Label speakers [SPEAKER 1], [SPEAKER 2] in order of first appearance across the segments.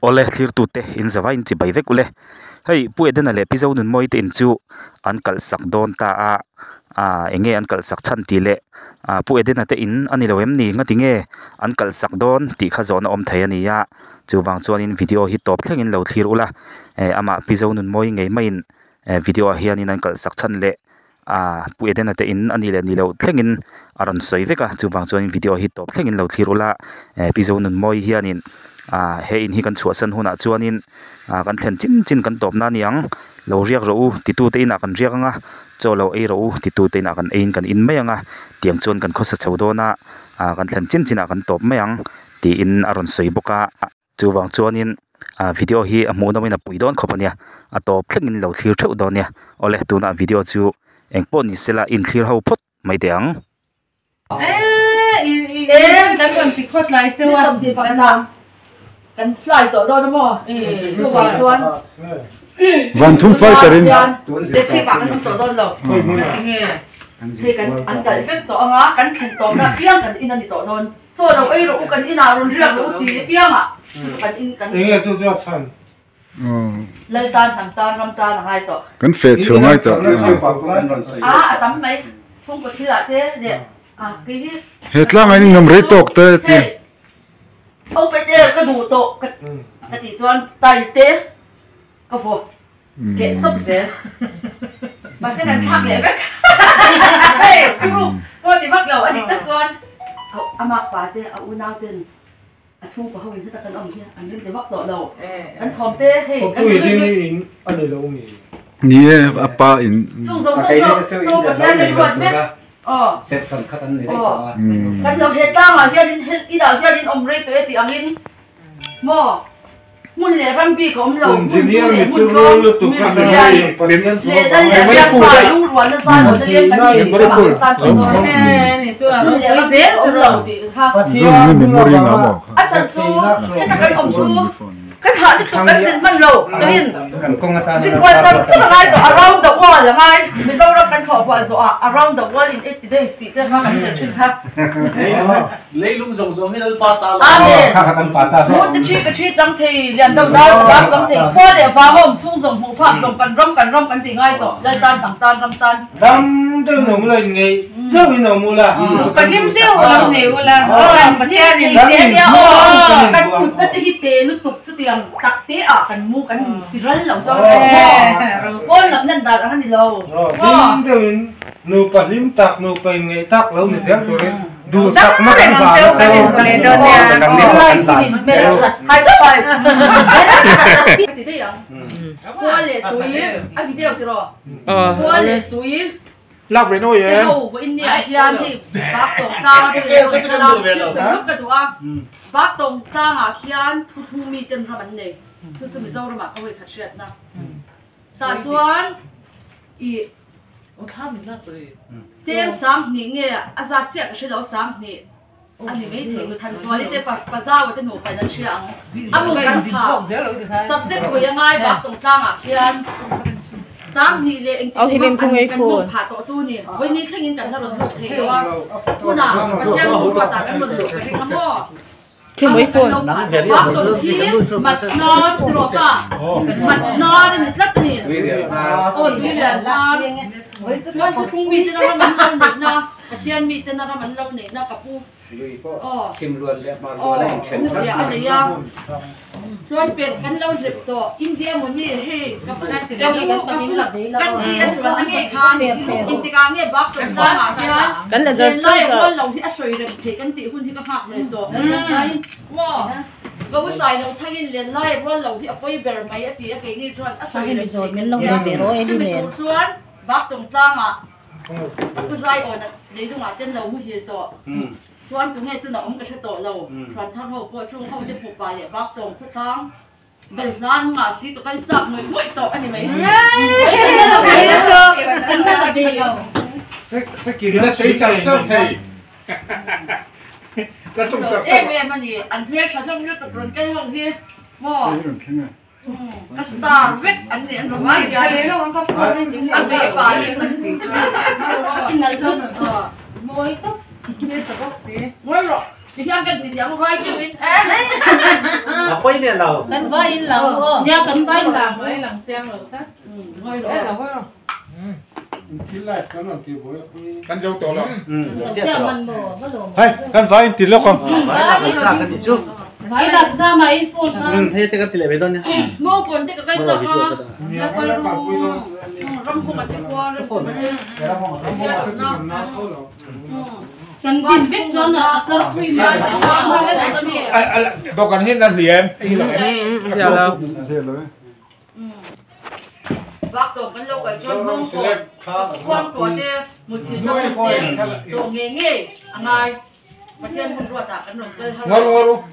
[SPEAKER 1] Awle thlirtute in zavai in chibai vek ule. Hei Pu Edena leh Pi Zonunmawii te in chu an kalh sak dawn ta a, ah eng nge an kalh sak chhan tih leh ah Pu Edena te in a ni lo em ni ngati nge an kalh sak dawn tih kha zawhna awm thei a ni a, chuvang chuanin video hi tawp thlengin lo thlir ula eh amah Pi Zonunmawii ngei maiin eh video ah hianin an kalh sak chhan leh ah Pu Edena te in a nih leh nih loh thlengin a rawn sawi vek a chuvang chuan video hi tawp thlengin lo thlir ula eh Pi Zonunmawii hianin ah he in hi kan chhuahsan hunah chuanin ah kan thlen chin chin kan tawp na a ni ang lo riak rawh u titu te inah kan riak ang a chaw lo ei rawh u titu te inah kan eiin kan in mai ang a tiang chuan kan khawsa chho dawn a ah kan thlen chin chinah kan tawp mai ang tiin a rawn sawi bawk a. Chuvang chuanin ah video hi a hmuh nawmin a pui dawn khawp a nia a tawp thlengin lo thlir theuh dawn nia awle tunah video chu eng pawh ni sela inthlir ho phawt mai teh ang.
[SPEAKER 2] Vanthum fighter in.
[SPEAKER 3] Chaw lo ei rawh u kan inah rawn riak rawh u ti apiangah chu chu kan in kan
[SPEAKER 4] Enge chu chu a chhan?
[SPEAKER 3] Lal tan hnam tan ram tan a ngai tawh.
[SPEAKER 2] Kan feh chhuah ngai tawh.
[SPEAKER 3] A a tam mai chhungkaw thil ah te leh a kei hi
[SPEAKER 2] He tlangah in ngam rei tawk te ti.
[SPEAKER 3] Hei open air ka duh tawh ka ka tih chuan tai te ka vaw keh tawp zel mahse kan thlak leh vek hei thuruk pawh ti vak lo a dik tak chuan ama pa te a unau ten a chhungkaw ho in heta kan awm hi an rim ti vak tawh lo kan thawm te hei kan
[SPEAKER 4] Pui ding in a ni lo mi.
[SPEAKER 2] Ni e a pa in.
[SPEAKER 3] Chung zo zo zo zo Pathian rilruat vek aw aw kan lo he tlangah hianin inah hianin awm rei tawh e tih angin maw Hmun leh ram bik a awm lo, hmun hnu leh hmun tlawm, mirian leh dal leh riak fa lungrualna zai awhna leng kan ni tih kha kan tan tawh dawn. Hmun leh ram bik a awm lo tih kha. A chhan chu heta kan awm chu kan hah lutuk kan zin hman lo tuin zin kual char char a ngai tawh around the world a ngai Mizoram kan thlawh huah zawhah around the world in 80 days tih te kha kan zir thin kha.
[SPEAKER 5] Leilung zawng zawng hi Lalpa ta lo.
[SPEAKER 3] Amen. Hmun te thi ka thi chang thei, lian deuh dar ka dar chang thei, khua leh vang a awm chhung zawng hmuh phak zawng kan ram kan ram kan ti ngai tawh, Lal tan hnam tan ram tan.
[SPEAKER 4] Dam deuh in awm ula, in ngeih deuh in awm ula.
[SPEAKER 6] Ka hlim deuh lo nei ula.
[SPEAKER 3] Kan hlim thei te ania aw, kan mutna te hi te lutuk chutiang tak te ah kan mu kan si ral lo zawk a maw, pawn lam lan dan ang a ni lo.
[SPEAKER 4] Hlim deuh in nupa hlim tak, nupa in ngeih tak lo ni zel turin. Duhsakna kan hlan a che u.
[SPEAKER 3] Chem Sanghnih nge a zat chiah ka hre lo Sanghnih a ni mai thei Nuthansuali te Pazaua te nupa in an hria ang a mung kan pha subject pui a ngai bak tawng tlangah khian Sanghnih leh engtik emaw an kan mung phah tawh chu ni vawini thlengin kan la rawn lut thei lo a hunah Pathian ruatah kan rawn luh ka ring a maw. Chuan tunge tuna awm ka hre tawh lo. Chuan thar ho pawh chung ho te hmuh pah leh bak tawng khawthlang bel hlan ngah si ka kal chak ngawih ngawih tawh a ni mai. Em em a ni, an hmel tha hlawm lutuk rawn kal ho hi maw. Ka star vek an ni an zawng hian a hmei pa hi mawi tawp. Ngawi rawh. Ti hian kan ti tiang vai deuhin.
[SPEAKER 5] A pawi leh lo.
[SPEAKER 6] Kan vai in lang aw.
[SPEAKER 3] Nia kan vai in lang.
[SPEAKER 6] Vai lang chiang lo kha.
[SPEAKER 3] Ngawi rawh.
[SPEAKER 4] Thil live kan rawn ti buai a pui.
[SPEAKER 7] Kan zo tawh lo.
[SPEAKER 5] Chiah tawh.
[SPEAKER 4] Hei kan vai in ti lawk ang.
[SPEAKER 5] Vai lak an chak a nih chu.
[SPEAKER 6] Vai lak za mai phone kha.
[SPEAKER 5] Hei te kan ti leh mai dawn nia.
[SPEAKER 3] Mawngkawn te ka kal chak a. Ram hung a te khua ram hung a te.
[SPEAKER 6] Kan din vek chuan a tlar pui leh
[SPEAKER 7] Dawhkan hian a hliam a hi lo em?
[SPEAKER 6] A hliam lo.
[SPEAKER 2] A hliam lo e.
[SPEAKER 3] Bak tawng kan lo kal chuan mawngkawn khuang tawh te mutthilh na hun te tawh ngei ngei a ngai. Pathian hun ruatah kan rawn kal har
[SPEAKER 7] a.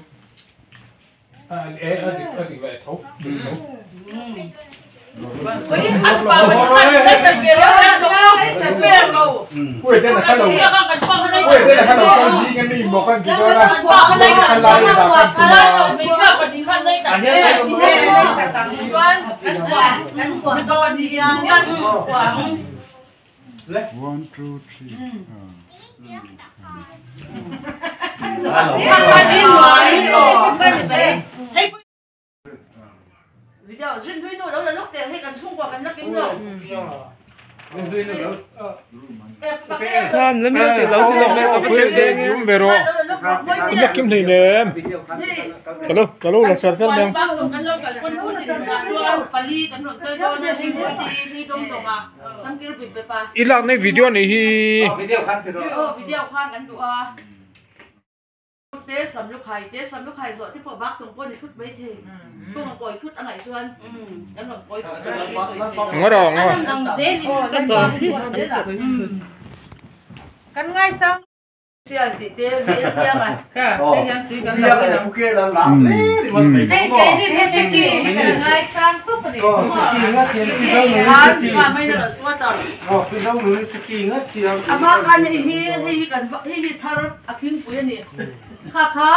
[SPEAKER 2] One, two, three. I lakna video nih hi.
[SPEAKER 5] Video khan ti rawh.
[SPEAKER 3] Aw video khan kan duh a. Te sam lukhai te sam lukhai zawh te pawh bak tawng pawh ni thut mai thei. Kawng a kawi thut a ngaih chuan kan rawn kawi thut chuan kan sawi thei lo.
[SPEAKER 7] Ngaw rawh ngaw.
[SPEAKER 6] An ang zel in kan zel a.
[SPEAKER 8] Kan ngaisang.
[SPEAKER 3] Sial tih te rel tiang a.
[SPEAKER 6] Kha hei hian tui kan lo in ang.
[SPEAKER 8] Hei keini chu siki hi kan ngaisang tawp a ni.
[SPEAKER 3] Khan kha mai na rawn sweater. A hma khan hei hi hei hi kan hei hi thar a khingpui a ni. Kha kha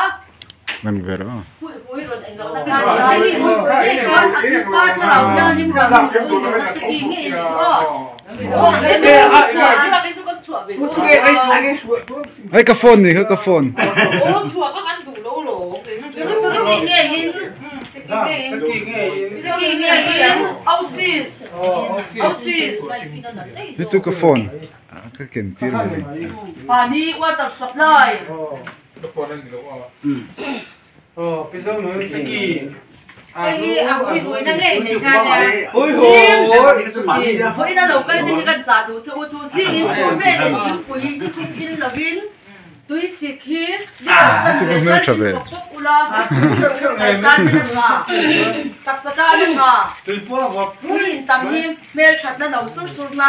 [SPEAKER 2] Man ve rawh.
[SPEAKER 3] Pui pui rawn eng lohna kha a ni lai. Chuan a khingpa thlarau thianghlim rawn hmuh lohna siki nge i nih aw.
[SPEAKER 2] Hei ka phone nih kha ka phone. Hi chu ka phone ka ken tir mai ni.
[SPEAKER 3] Pani water supply. Vawiin a lo kal te hi kan chah duh che u chu zing phur velin thingpui in lovin tuisik hi liter chanve tal in pawp pawp ula tan ten a tha taksa tan a tha tui in tam hi hmelthatna no sur sur na.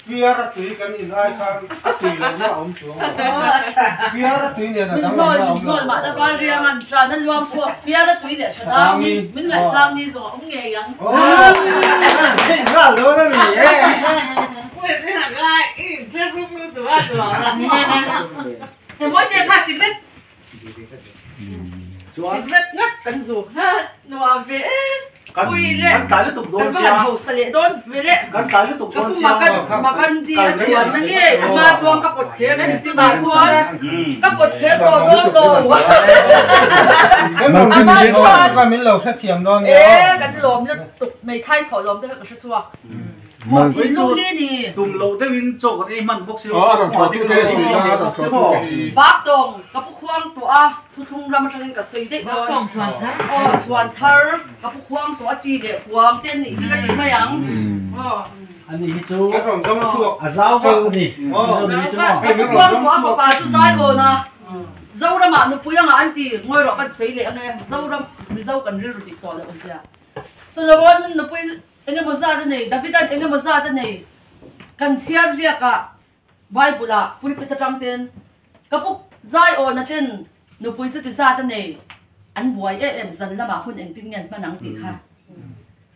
[SPEAKER 4] Fiara tui kan in ai khan a tui lohna a awm chuang lo. Fiara tui nen a dang lohna a awm lo.
[SPEAKER 3] Min hnawl mah la val riang an tlan a luang chhuak fiara tui leh tha dang hi min ngaihchang ni zawng a awm ngei ang.
[SPEAKER 4] Hei nghal dawn a ni e.
[SPEAKER 3] He mawi te kha sikret sikret ngat kan zu nuam ve e. Pui le
[SPEAKER 5] Kan tlai lutuk dawn
[SPEAKER 3] kan va
[SPEAKER 5] sia.
[SPEAKER 3] han hausa leh dawn ve le.
[SPEAKER 5] Kan tlai lutuk
[SPEAKER 3] Ka
[SPEAKER 5] dawn
[SPEAKER 3] pu
[SPEAKER 5] sia.
[SPEAKER 3] Makan Makan di a chuan na nge a hma chuan ka pawt thler thin chu dah chuan ka pawt thler tawh dawn lo.
[SPEAKER 4] Kan rawn
[SPEAKER 3] A hma
[SPEAKER 4] rin
[SPEAKER 3] chuan
[SPEAKER 4] kan min lo hrethiam dawn nia.
[SPEAKER 3] E kan lawm lutuk hmeithai thawh lawm te kha ka hre chhuak. Maw thinlung hi ni.
[SPEAKER 5] Tum loh deuhin chaw kan ei hman bawk si
[SPEAKER 7] Aw a rawn thawh tu te hi a rawn thawh tu te hi.
[SPEAKER 3] Bak tawng ka pu khuang tawh a thuthlung ram atangin ka sawi daih dawn. Aw chhuan thar ka pu khuang tawh a chi leh kuang te nih hi ka ti mai ang. Aw.
[SPEAKER 5] Ani hi chu
[SPEAKER 4] Kan rawn zawng chhuak
[SPEAKER 5] a zau vak a ni.
[SPEAKER 3] Ka pu khuang tawh a fapa chu zai awn a Zoramah nupui anga an ti ngawi rawh kan sawi leh ange Zoram Mizo kan rilru tih tawh loh zia. Solomon nupui Eng emaw zat a nei, Davida'n eng emaw zat a nei. Kan chhiar ziakah Bible-ah pulpit atang ten ka pu zaiawna ten nupui chuti zat a nei, an buai em em zan lamah hun engtin nge an hman ang tih kha.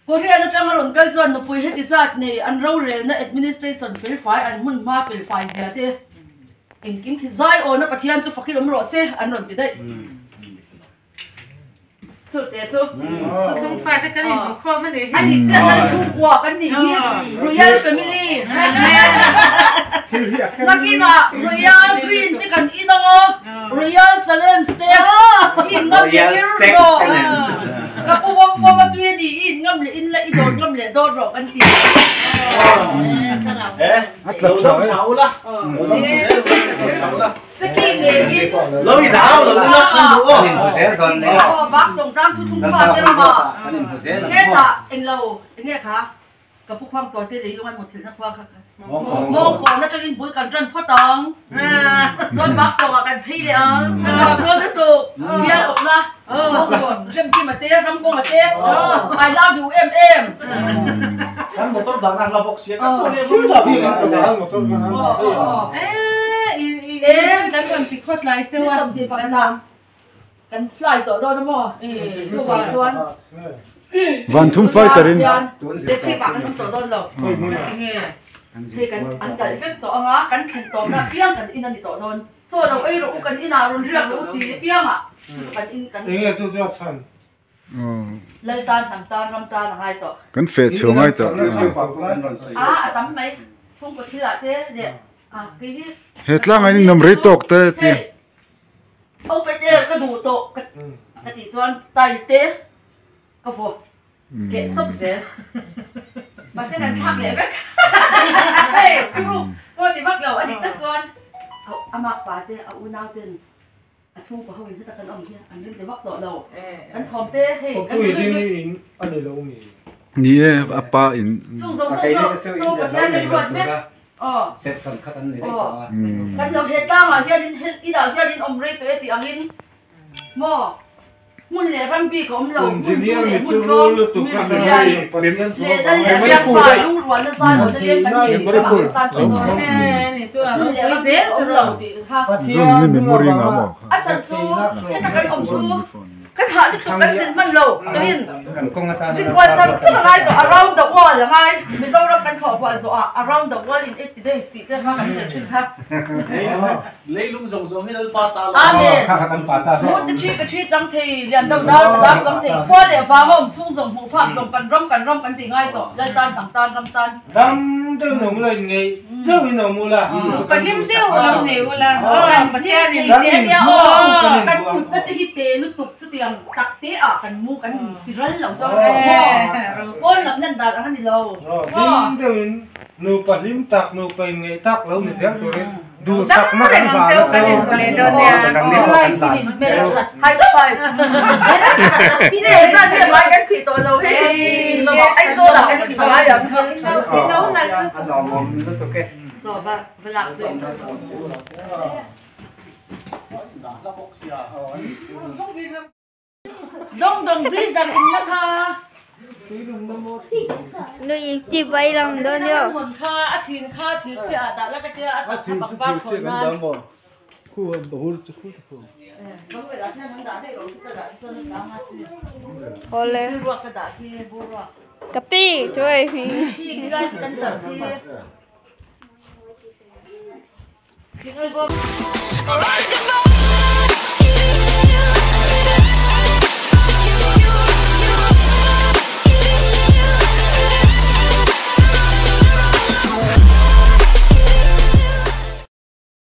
[SPEAKER 3] Korean atanga rawn kal chuan nupui heti zat nei an rorelna administration felfai an hmun hma felfai zia te engkim khi zaiawna Pathian chu fakin awm rawh se an rawn ti daih. Chu te chu.
[SPEAKER 8] Thuthlung fate kan inhmu khawm a nih hi.
[SPEAKER 3] A nih chiah lal chhungkua kan nih hi Royal family. Nakinah Royal green te kan in ang aw, Royal challenge te i in ngam leh ir rawh. Ka pu vawm vawm a tui a ni i in ngam leh in la i dawt ngam leh dawt rawh kan ti.
[SPEAKER 2] A tla tha e.
[SPEAKER 3] Seki ngeiin.
[SPEAKER 5] Lo i zau lo ula kan duh aw. Kan inhmu zel dawn nia.
[SPEAKER 3] Aw bak tawng tlang thu thung fa te rawma.
[SPEAKER 5] Kan inhmu zel ang.
[SPEAKER 3] Hetah englo enge kha ka pu khuang tuah te leilung an mut thilhna khua kha mawngkawn atangin bul kan ran phawt ang. Chuan bak tawngah kan phei leh ang. Kan dawn lutuk sial awmna mawngkawn remkima te ramkawnga te I love you em em.
[SPEAKER 5] Kan motor dahna hla bawk sia kan chaw leh
[SPEAKER 4] motor kan an dah daih a.
[SPEAKER 8] Kan rawn ti khawt lai cheu a.
[SPEAKER 3] Kan fly tawh dawn a maw? Chuvang chuan
[SPEAKER 2] Van thum fighter in.
[SPEAKER 3] Zechhip ah kan awm tawh dawn lo. Hei kan an kalh vek tawh anga kan thlen tawhna apiang kan in a ni tawh dawn. Chaw lo ei rawh u kan inah rawn riak rawh u ti apiangah chu chu kan in kan.
[SPEAKER 4] Enge chu chu a chhan?
[SPEAKER 3] Lal tan hnam tan ram tan a ngai tawh.
[SPEAKER 2] Kan feh chhuah ngai tawh.
[SPEAKER 3] A a tam mai chhungkaw thil ah te leh a kei hi.
[SPEAKER 2] He tlang ah in nawm rei tawk te ti.
[SPEAKER 3] Open air ka duh tawh ka ka tih chuan tai te ka vaw keh tawp zel mahse kan thlak leh vek hei thuruk pawh ti vak lo a dik tak chuan a makpa te a unau ten a chhungkaw ho in heta kan awm hi an rim ti vak tawh lo kan thawm te hei kan
[SPEAKER 4] Pui ding in a ni lo mi.
[SPEAKER 2] Ni e a pa in.
[SPEAKER 3] Chung zo zo zo zo Pathian remruat vek aw aw kan lo he tlangah hianin inah hianin awm rei tawh e tih angin maw hmun leh ram bik a awm lo hmun hnu leh hmun tlawm mirian leh dal leh riakfa lungrualna zai awna leng kan nei tih ramah kan tan tawh dawn hmun leh ram bik a awm lo tih kha a chhan chu heta kan awm chu Kan hah lutuk kan zin hman lo tuin zin kual char char a ngai tawh around the world a ngai Mizoram kan thlawh huah zawh ah around the world in 80 days tih te kha kan zir thin kha.
[SPEAKER 5] Leilung zawng zawng hi Lalpa ta lo.
[SPEAKER 3] Amen. Hmun te thi ka thi chang thei lian deuh dar ka dar chang thei khua leh vang a awm chhung zawng hmuh phak zawng kan ram kan ram kan ti ngai tawh Lal tan hnam tan ram tan.
[SPEAKER 4] Dam deuh in awm ula in ngeih deuh in awm ula.
[SPEAKER 8] Ka hlim deuh lo nei ula.
[SPEAKER 3] Kan hlim thei te ania aw. Kan mutna te hi te lutuk chutiang tak te ah kan mu kan si ral lo zawk maw. Pawn lam lan dan ang a ni lo.
[SPEAKER 4] Hlim deuh in nupa hlim tak nupa in ngeih tak lo ni zel turin duhsakna kan hlan a cheu.
[SPEAKER 3] High five. Ine zan hian mai kan khih tawh lo hei. Aizawl ah kan khih ngai ang. So va va lak zui. Dong dong bridge dang in na kha.
[SPEAKER 9] Nui chi bay lang dawn yo.
[SPEAKER 3] Hmun kha a chin kha thir chhiah ah dah la ka tia a tak kha bang bak thawn nan.
[SPEAKER 2] Khu han bahur chu khu khu.
[SPEAKER 3] Bang vel ah hian an dah daih lo chu ka dah chuan an dah nga si.
[SPEAKER 9] Awle.
[SPEAKER 3] Ruak ka dah khi bur ruak.
[SPEAKER 9] Ka pi chuai.
[SPEAKER 3] Khi lai kan tar khi.
[SPEAKER 9] Alright.